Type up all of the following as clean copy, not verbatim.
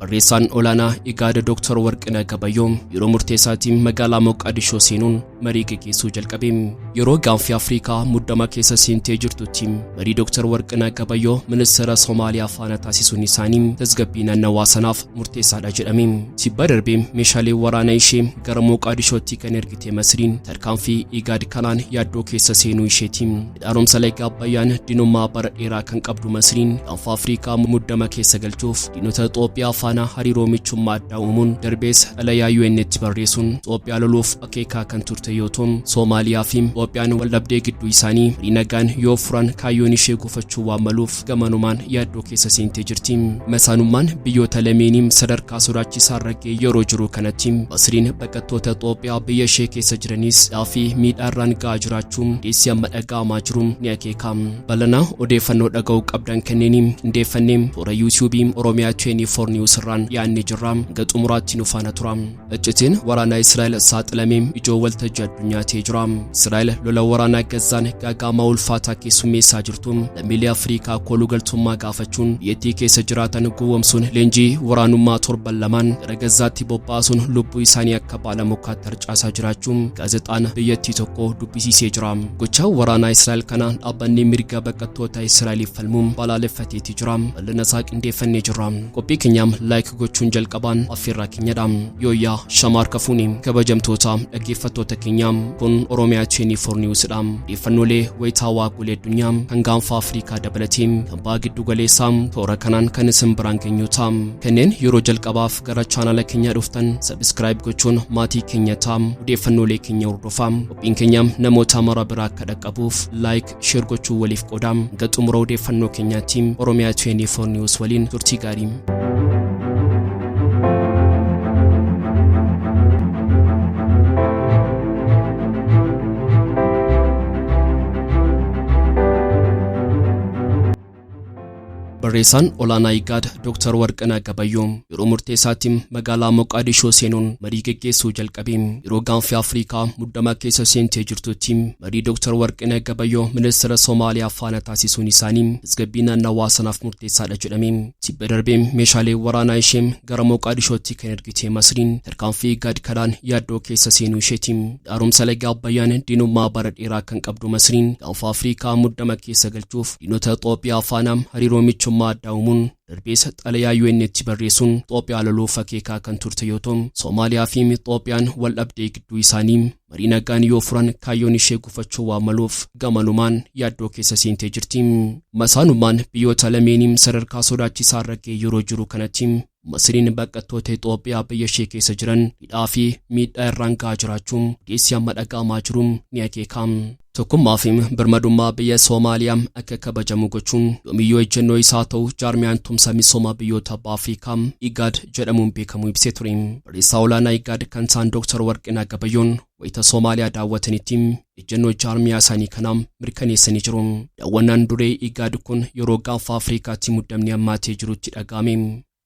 Barreessaan olaanaa Igaad Dr. Warqinaa Gabayyoo yeroo murteessaatiin magaalaa Moqaadishoo seenuun marii gaggeessuu jalqabe. Yeroo gaanfi Afrikaa muddama keessa seentee jirtutti marii Dr. Warqinaa Gabayyoo ministeera Somaaliyaa faana taasisuun isaanii tasgabbii naannawaa sanaaf murteessaadha jedhame. Tibba darbee meeshaalee waraanaa ishee gara Moqaadishootti kan ergite Masriin tarkaanfii Igaad kanaan yaaddoo keessa seenuu isheeti. Haaromsa laga Abbayyaan diinummaa bara dheeraa kan qabdu Masriin gaanfa Afrikaa muddama keessa galchuuf diinota Itoophiyaa faana hariiroo michummaa addaa uumuun darbees xalayaa UN'tti barreessuun Itoophiyaa loluuf akeekaa kan turte yoo ta'u, Soomaaliyaa fi Itoophiyaan waldhabdee gidduu isaanii marii nagaan yoo furan kaayyoon ishee gufachuu waan maluuf gamanumaan yaaddoo keessa seentee jirti. Masaanummaan biyyoota lameenii sadarkaa sodaachisaa irra ga'ee yeroo jiru kanatti Masriin baqattoota Itoophiyaa biyya ishee keessa jiranis fi miidhaa irraan ga'aa jiraachuu dhiyeessii amma dhaga'amaa jiru ni akeeka. Bal'ina odeeffannoo dhaga'uu qabdan kanneen qindeeffannee toora YouTube Oromiyaa 24 News irraan dhiyaannee jirra. Hanga xumuraatti nu faana tura. Iccitiin waraanaa Israa'el saaxilamee ijoo waltajjii addunyaa ta'ee jira. Israa'el lola waraanaa Gazaan gaaga'ama ulfaataa keessummeessaa jirtu lammiilee Afrikaa kooluu galtummaa gaafachuun biyyattii keessa jiraatan gowwomsuun leenjii waraanummaa torban lamaan gara Gazaatti bobbaasuun lubbuu isaanii akka baala mukaatti harcaasaa jiraachuu gaazexaan biyyattii tokko dubbisiisee jira. Gocha waraanaa Israa'el kana dhaabbanni mirga baqattoota Israa'eliif falmuun balaaleffateeti jira. Bal'ina isaa qindeeffannee jirra. Qophii keenyaam like gochuun jalqabaan affeerraa keenyadha. Yooyyaa shamaar kafuuni kabajamtoota dhaggeeffattoota keenyaa, kun Oromiyaa 24 News dha. Odeeffannoolee wayitaawaa golee addunyaa kan gaanfa Afrikaa dabalatee kan baha giddu galeessaa toora kanaan kan isin biraan geenyu ta'a. Kanneen yeroo jalqabaaf gara chaanala keenyaa dhuftan subscribe gochuun maatii keenya ta'a. Odeeffannoolee keenya hordofaa. Qophiin keenya namoota mara biraa akka dhaqqabuuf like, share gochuun waliif qoodaa. Hanga xumura odeeffannoo keenyaatti Oromiyaa 24 News waliin turtii gaarii. Barreessaan olaanaa Igaad Dr. Warqinaa Gabayyoo yeroo murteessaatti magaalaa Moqaadishoo seenuun marii geggeessuu jalqabe. Yeroo gaanfi Afrikaa muddama keessa seentee jirtutti marii Dr. Warqinaa Gabayyoo ministeera Somaaliyaa faana taasisuun isaanii tasgabbii naannawaa sanaaf murteessaadha jedhame. Tibba darbee meeshaalee waraanaa ishee gara Moqaadishootti kan ergite Masriin tarkaanfii Igaad kanaan yaaddoo keessa seenuu isheeti. Haaromsa laga Abbayyaan diinummaa bara dheeraa kan qabdu Masriin gaanfa Afrikaa muddama keessa galchuuf diinota Itoophiyaa faana hariiroo michummaa addaa uumuun darbees xalayaa UN'tti barreessuun Itoophiyaa loluuf akeekaa kan turte yoo ta'u, Soomaaliyaa fi Itoophiyaan wal dhabdee gidduu isaanii marii nagaan yoo furan kaayyoon ishee gufachuu waan maluuf gamanumaan yaaddoo keessa seentee jirti. Masaanummaan biyyoota lameenii sadarkaa sodaachisaa irra ga'ee yeroo jiru kanatti Masriin baqattoota Itoophiyaa biyya ishee keessa jiran hidhaa fi miidhaa irraan ga'aa jiraachuun odeessi amma dhaga'amaa jiru ni akeeka. Tokkummaa fi birmadummaa biyya Soomaaliyaa akka kabajamu gochuun yoomiyyuu ejjennoo isaa ta'u jaarmiyaan tumsa misooma biyyoota baha Afrikaa IGAD jedhamuun beekamu ibsee ture. Barreessaa olaanaa IGAD kan ta'an Dr. Warqinaa Gabayyoon wayita Soomaaliyaa daawwatanitti ejjennoo jaarmiyaa isaanii kanaa mirkaneessanii jiru. Daawwannaan duree IGAD kun yeroo gaanfa Afrikaatti muddamni hammaatee jirutti dhaga'ame.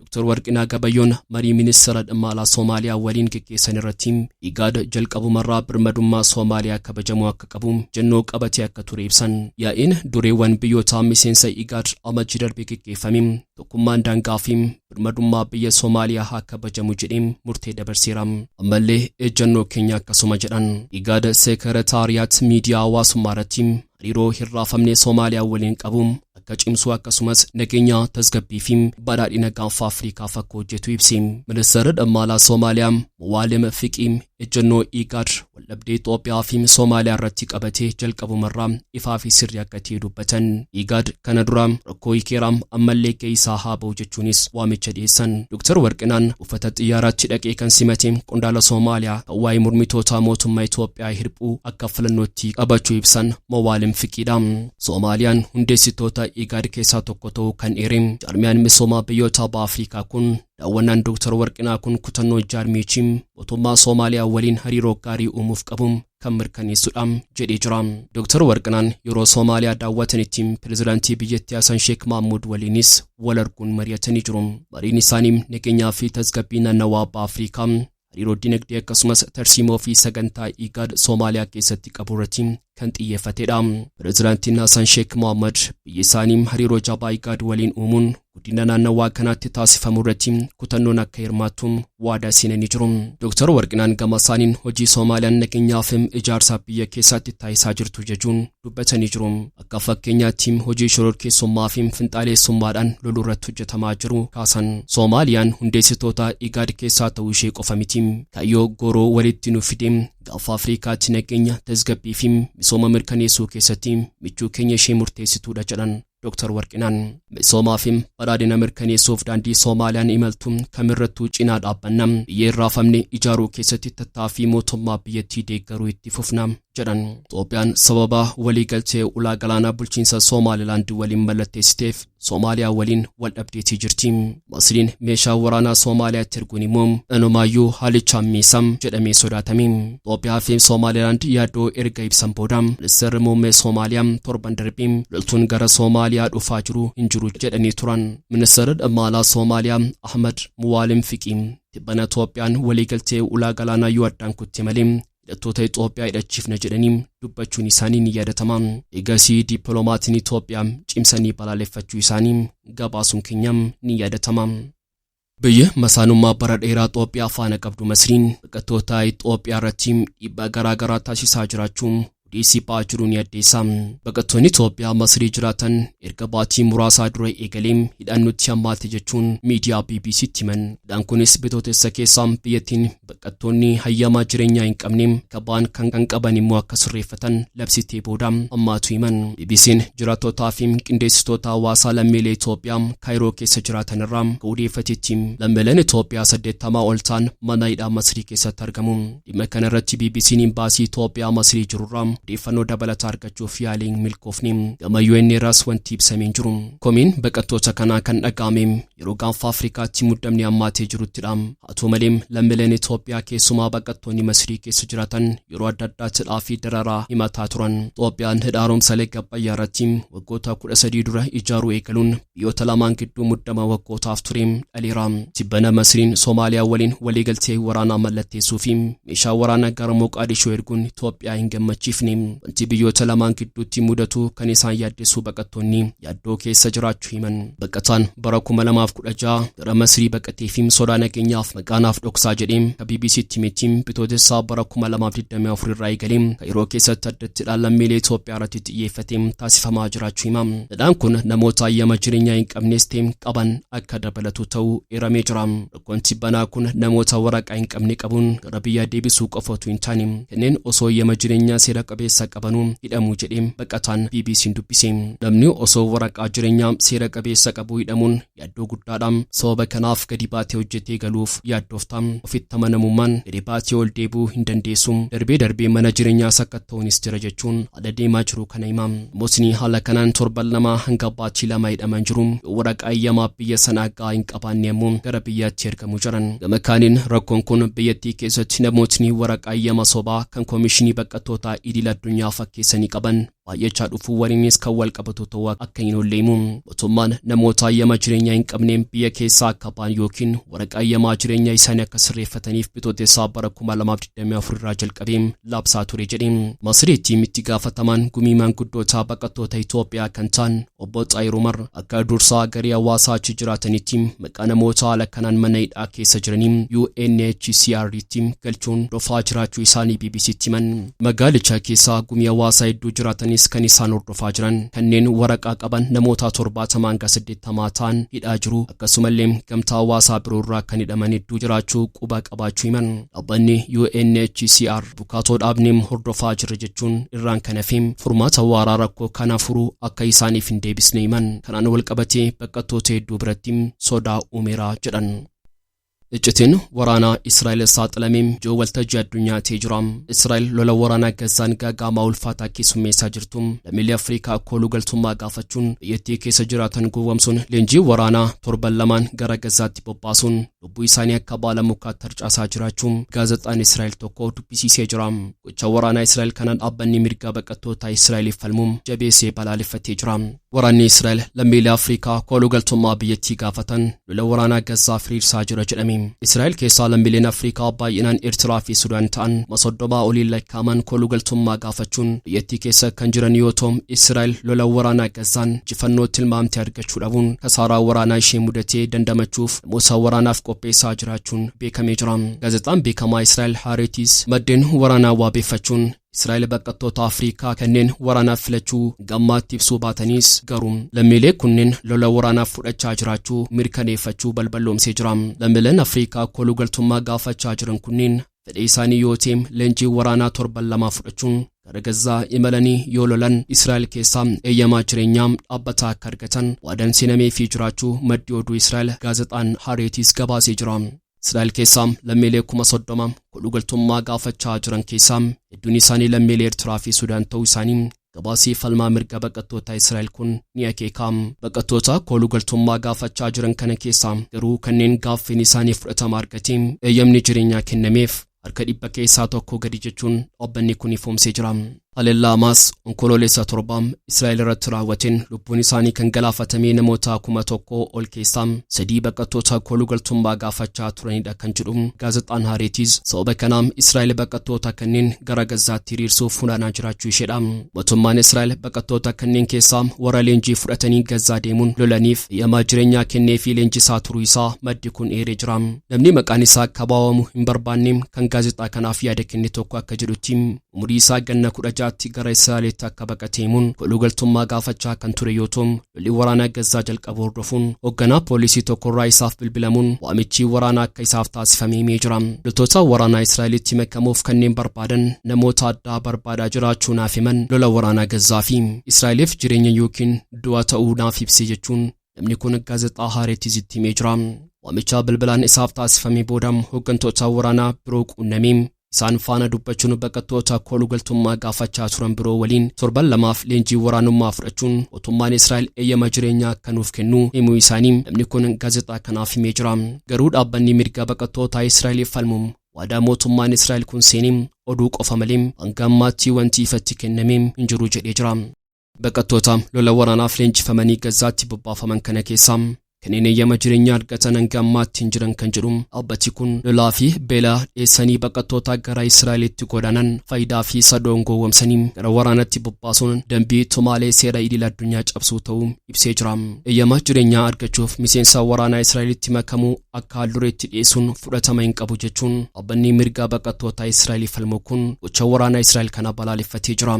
Dr. Warqinaa Gabayyoon marii ministeera dhimma alaa Soomaaliyaa waliin geggeessan irratti IGAD jalqabumarraa birmadummaa Soomaaliyaa kabajamuu akka qabu ejjennoo qabatee akka ture ibsan. Yaa'iin dureewwan biyyoota miseensa IGAD amajjii darbee geggeeffame tokkummaan daangaa fi birmadummaa biyya Soomaaliyaa haa kabajamu jedhee murtee dabarseera. Ammallee ejjennoo keenya akkasuma jedhan. IGAD seekiretaariyaat miidiyaa hawaasummaa irratti hariiroo hin raafamne Soomaaliyaa waliin qabu akka cimsu akkasumas nageenya, tasgabbii fi badhaadhina gaanfa Afrikaaf akka hojjetu ibsi. Ministeerri dhimma alaa Soomaaliyaa Muwaalim Fiqii ejjennoo IGAD waldhabdee Itoophiyaa fi Soomaaliyaa irratti qabatee jalqabumarraa ifaa fi sirrii akka ta'e dubbatan. IGAD kana dura rakkoo hiikeera, ammallee ga'ee isaa haa ba'u jechuunis waamicha dhiyeessan. Dr. Warqinaan buufata xiyyaaraatti dhaqee kan simate qondaala Soomaaliyaa kan waa'ee mormitoota mootummaa Itoophiyaa hirphuu akka filannootti qabachuu ibsan Mawaalim Fiqiidha. Soomaaliyaan hundeessitoota IGAD keessaa tokko ta'uu kan eere jaarmiyaan misoomaa biyyoota baha Afrikaa kun daawwannaan Dr. Warqinaa kun kutannoo jaarmichi mootummaa Soomaaliyaa waliin hariiroo gaarii uumuuf qabu kan mirkaneessudha jedhee jira. Dr. Warqinaan yeroo Soomaaliyaa daawwatanitti pirezidaantii biyyattii Hasan Sheek Mahmud waliinis wal arguun mari'atanii jiru. Mariin isaanii nageenyaa fi tasgabbii naannawaa baha Afrikaa, hariiroo dinagdee akkasumas tarsiimoo fi sagantaa IGAD Soomaaliyaa keessatti qabu irratti kan xiyyeeffatedha. Pirezidaantiin Hasan Sheek Mohammad biyyi isaanii hariiroo jabaa IGAD waliin uumuun Guddina naannawaa kanaatti taasifamu irratti kutannoon akka hirmaattu waadaa seenanii jiru. Dr. Warqinaan gama isaaniin hojii Soomaaliyaan nageenyaaf ijaarsa biyya keessatti taasisaa jirtu jechuun dubbatanii jiru. Akka fakkeenyaatti hojii shororkeessummaa fi finxaaleessummaadhaan loluu irratti hojjetamaa jiru kaasan. Soomaaliyaan hundeessitoota IGAD keessaa ta'uu ishee qofa miti. Kaayyoo gooroo walitti nu fide Gaanfa Afrikaatti nageenya, tasgabbii fi misooma mirkaneessuu keessatti michuu keenya ishee murteessituudha jedhan Dr. Warqinaan. Misoomaa fi badhaadhina mirkaneessuuf daandii Soomaaliyaan imaltu kamirrattuu cinaa dhaabbanna. Biyya hin raafamne ijaaruu keessatti tattaaffii mootummaa biyyattii deeggaruu itti fufna jedhan. Itoophiyaan sababa waliigaltee ulaa galaanaa bulchiinsa Somaalilaand waliin mallatteessiteef Soomaaliyaa waliin wal dhabdeetii jirti. Masriin meeshaa waraanaa Soomaaliyaatti erguun immoo inumaayyuu haalicha hammeessa jedhamee sodaatame. Itoophiyaa fi Somaalilaand yaaddoo erga ibsan booda ministeerri muummee Soomaaliyaa torban darbe loltuun gara Soomaaliyaa dhufaa jiru hin jiru jedhanii turan. Ministeerri dhimma alaa Soomaaliyaa Ahmad Muwaalim Fiqii tibbana Itoophiyaan waliigaltee ulaa galaanaa yoo addaan kutte malee hidhattoota Itoophiyaa hidhachiifna jedhanii dubbachuun isaanii ni yaadatama. Egasii dippiloomatiin Itoophiyaa cimsanii balaaleffachuu isaanii gabaasuun keenya ni yaadatama. Biyyi masaanummaa bara dheeraa Itoophiyaa faana qabdu Masriin baqattoota Itoophiyaa irratti dhiibbaa garaa garaa taasisaa jiraachuu odeessi ba'aa jiru ni addeessa. Baqattoonni Itoophiyaa Masrii jiraatan erga baatii muraasaa dura eegalee hidhaan nutti hammaate jechuun miidiyaa BBCtti himan. Hidhaan kunis Bitootessa keessa biyyattiin baqattoonni hayyamaa jireenyaa hin qabne akka ba'an kan qaban immoo akka sirreeffatan labsitee booda hammaatu himan. BBC'n jiraattootaa fi qindeessitoota hawaasaa lammiilee Itoophiyaa Kaayiroo keessa jiraatan irraa akka odeeffatetti lammiileen Itoophiyaa 80 ol ta'an mana hidhaa Masrii keessatti argamu. Dhimma kana irratti BBC'n imbaasii Itoophiyaa Masrii jirurraa odeeffannoo dabalataa argachuuf yaalee hin milkoofne. Gama UN irraas wanti ibsame hin jiru. Komiin baqattoota kanaa kan dhaga'ame yeroo gaanfa Afrikaatti muddamni hammaatee jiruttidha. Haa ta'u malee lammiileen Itoophiyaa keessumaa baqattoonni Masrii keessa jiraatan yeroo adda addaatti hidhaa fi dararaa himataa turan. Itoophiyaan hidha haaromsa Laga Abbayyaa irratti waggoota 13 dura ijaaruu eegaluun biyyoota lamaan gidduu muddama waggootaaf ture dhaleera. Tibbana Masriin Somaaliyaa waliin waliigaltee waraanaa mallatteessuu fi meeshaa waraanaa gara Moqaadishoo erguun Itoophiyaa hin gammachiifne. Wanti biyyoota lamaan gidduutti mudatu kan isaan yaaddessu baqattoonni yaaddoo keessa jiraachuu himan. Baqataan bara 2016 gara Masrii baqatee fi sodaa nageenyaaf maqaa naaf dhoksaa jedhee ka BBCtti himetti Bitootessaa bara 2024 irraa eegalee Kaayiroo keessatti addatti hidhaan lammiilee Itoophiyaa irratti xiyyeeffate taasifamaa jiraachuu hima. Hidhaan kun namoota hayyama jireenyaa hin qabnes ta'e qaban akka dabalatu ta'uu eeramee jira. Rakkoon tibbanaa kun namoota waraqaa hin qabne qabuun gara biyyaa deebisuu qofa utuu hin taane kanneen osoo hayyama jireenyaa seera qabeessa qabanuu hidhamuu jedhe baqataan BBC'n dubbise. Namni osoo waraqaa jireenyaa seera qabeessa qabuu hidhamuun yaaddoo guddaadha. Sababa kanaaf gadi baatee hojjetee galuuf yaaddofta. Ofitti amanamummaan gadi baatee ol deebi'uu hin dandeessu. Darbee darbee mana jireenyaa sakatta'uunis jira jechuun haala deemaa jiru kana hima. Namootni haala kanaan torban lamaa hanga baatii lama hidhaman jiru. Yoo waraqaa eeyyamaa biyya sanaa gahaa hin qabaanne ammoo gara biyyaatti ergamu jedhan. Gama kaaniin rakkoon kun biyyattii keessatti namootni waraqaa eeyyama sobaa kan Komishinii Baqattootaa Idil Addunyaa fakkeessanii qaban baay'achaa dhufuu waliinis kan wal qabatu ta'uu akka hin oolle himu. Mootummaan namoota hayyama jireenyaa hin qabne biyya keessaa akka ba'an yookiin waraqaa hayyamaa jireenyaa isaanii akka sirreeffataniif Bitootessaa bara 2024 irraa jalqabee labsaa ture jedhe. Masriitti itti gaafatamaan gumii maanguddootaa baqattoota Itoophiyaa kan ta'an Obbo Xaayir Umar akka dursaa garee hawaasaa achi jiraatanitti maqaa namoota haala kanaan mana hidhaa keessa jiranii UNHCR'tti galchuun hordofaa jiraachuu isaanii BBC'tti himan. Magaalicha keessa gumii hawaasaa hedduu jiraatanis kan isaan hordofaa jiran kanneen waraqaa qaban namoota 70 hanga 80 ta'an hidhaa jiru. Akkasumallee gamtaa hawaasaa biroo irraa kan hidhaman hedduu jiraachuu quba qabaachuu himan. Dhaabbanni UNHCR abukaatoo dhaabnee hordofaa jirra jechuun irraan kan hafe furmaata waaraa rakkoo kana furu akka isaaniif hin deebisne himan. Kanaan walqabatee baqattoota hedduu biratti sodaa uumeera jedhan. Iccitiin waraanaa Israa'el saaxilame ijoo waltajjii addunyaa ta'ee jira. Israa'el lola waraanaa Gazaan gaaga'amaa ulfaataa keessummeessaa jirtu lammiilee Afrikaa kooluu galtummaa gaafachuun biyyattii keessa jiraatan gowwomsuun leenjii waraanaa torban lamaan gara Gazaatti bobbaasuun lubbuu isaanii akka baala mukaatti harcaasaa jiraachuu gaazexaan Israa'el tokko dubbisiisee jira. Gocha waraanaa Israa'el kanaan dhaabbanni mirga baqattootaa Israa'eliif falmu jabeessee balaaleffatee jira. Waraanni Israa'el lammiilee Afrikaa kooluu galtummaa biyyattii gaafatan lola waraanaa Gazaa firiirsaa jira jedhame. Israa'el keessaa lammiileen Afrikaa baay'inaan Eertiraa fi Sudaan ta'an 30,000 oliin lakkaa'aman koolugaltummaa gaafachuun biyyattii keessa kan jiran yoo ta'u, Israa'el lola waraanaa Gazaan injifannoo tilmaamtee argachuu dhabuun kasaaraa waraanaa ishee mudatee dandamachuuf namoota waraanaaf qopheessaa jiraachuun beekamee jira. Gaazexaan beekamaa Israa'el Haareetis maddeen waraanaa waabeeffachuun Israa'el baqattoota Afrikaa kanneen waraanaaf filachuu gammaatti ibsuu baatanis, garuu lammiilee kunneen lola waraanaaf fudhachaa jiraachuu mirkaneeffachuu balballoomsee jira. Lammiileen Afrikaa koolugaltummaa gaafachaa jiran kunneen fedhii isaanii yoo ta'e leenjii waraanaa torban 2 fudhachuun gara Gazaa imalanii yoo lolan Israa'el keessaa eeyyamaa jireenyaa dhaabbataa akka argatan waadaan seenameefii jiraachuu maddi oduu Israa'el gaazexaan Haareetis gabaasee jira. Israa'el keessaa lammiilee 30,000 koolugaltummaa gaafachaa jiran keessaa hedduun isaanii lammiilee Eertiraa fi Sudaan ta'uu isaanii gabaasii falmaa mirga baqattoota Israa'el kun ni akeeka. Baqattoota koolugaltummaa gaafachaa jiran kana keessaa garuu kanneen gaaffiin isaanii fudhatama argatee eeyyamni jireenyaa kennameef harka 100 keessaa 1 gadi jechuun dhaabbanni kun ifoomsee jira. Haleellaa Hamaas Onkoloolessa 7 Israa'el irratti raawwateen lubbuun isaanii kan galaafatame namoota 1,000 ol keessaa 3 baqattoota koolugaltummaa gaafachaa turanidha kan jedhu gaazexaan Haareetis, sababa kanaan Israa'el baqattoota kanneen gara Gazaatti hiriirsuuf funaanaa jiraachuu isheedha. Mootummaan Israa'el baqattoota kanneen keessaa warra leenjii fudhatanii Gazaa deemuun lolaniif eeyyamaa jireenyaa kenneefii leenjisaa turuu isaa maddi kun eeree jira. Namni maqaan isaa akka baawamu hin barbaanne kan gaazexaa kanaaf yaada kenne tokko akka jedhutti, umurii isaa ganna 16tti gara Israa'elitti akka baqate himuun koolugaltummaa gaafachaa kan ture yoo ta'u, lolli waraanaa Gazaa jalqabu hordofuun hoogganaa poolisii tokkorraa isaaf bilbilamuun waamichi waraanaa akka isaaf taasifame himee jira. Loltoota waraanaa Israa'elitti makamuuf kanneen barbaadan namoota addaa barbaadaa jiraachuu naaf himan, lola waraanaa Gazaa fi Israa'eliif jireenya yookiin du'a ta'uu naaf ibse jechuun namni kun gaazexaa Haareetizitti himee jira. Waamicha bilbilaan isaaf taasifame booda hooggantoota waraanaa biroo quunnamee isaan faana dubbachuun baqattoota koolugaltummaa gaafachaa turan biroo waliin torban 2f leenjii waraanummaa fudhachuun mootummaan Israa'el eeyyama jireenyaa akka nuuf kennu himuu isaanii namni kun gaazexaa kanaaf himee jira. Garuu dhaabbanni mirga baqattoota Israa'eliif falmu waadaa mootummaan Israa'el kun seenee oduu qofa malee hanga ammaatti wanti ifatti kenname hin jiru jedhee jira. Baqattoota lola waraanaaf leenjifamanii Gazaatti bobbaafaman kana keessaa kanneen eeyyama jireenyaa argatan hanga ammaatti hin jiran kan jedhu dhaabbati kun, lolaa fi beela dheessanii baqattoota gara Israa'elitti godaanan faayidaa fi sadoon gowwomsanii gara waraanatti bobbaasuun dambii tumaalee seera idil addunyaa cabsuu ta'uu ibsee jira. Eeyyama jireenyaa argachuuf miseensa waraanaa Israa'elitti makamuu akka haaldureetti dhiyeessuun fudhatama hin qabu jechuun dhaabbanni mirga baqattoota Israa'eliif falmu kun gocha waraanaa Israa'el kana balaaleffatee jira.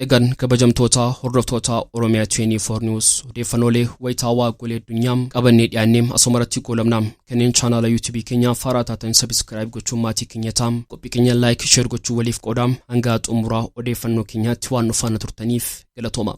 Egaan kabajamtoota hordoftoota Oromiyaa 24 News, odeeffannoolee wayitaawaa golee addunyaa qabannee dhiyaannee asumarratti goolabna. Kanneen chaanaala YouTube keenyaa faaraa taatan subscribe gochuun maatii keenya ta'a. Qophii keenya like, share gochuu waliif qooda. Hanga xumuraa odeeffannoo keenyaatti waan nu faana turtaniif galatooma.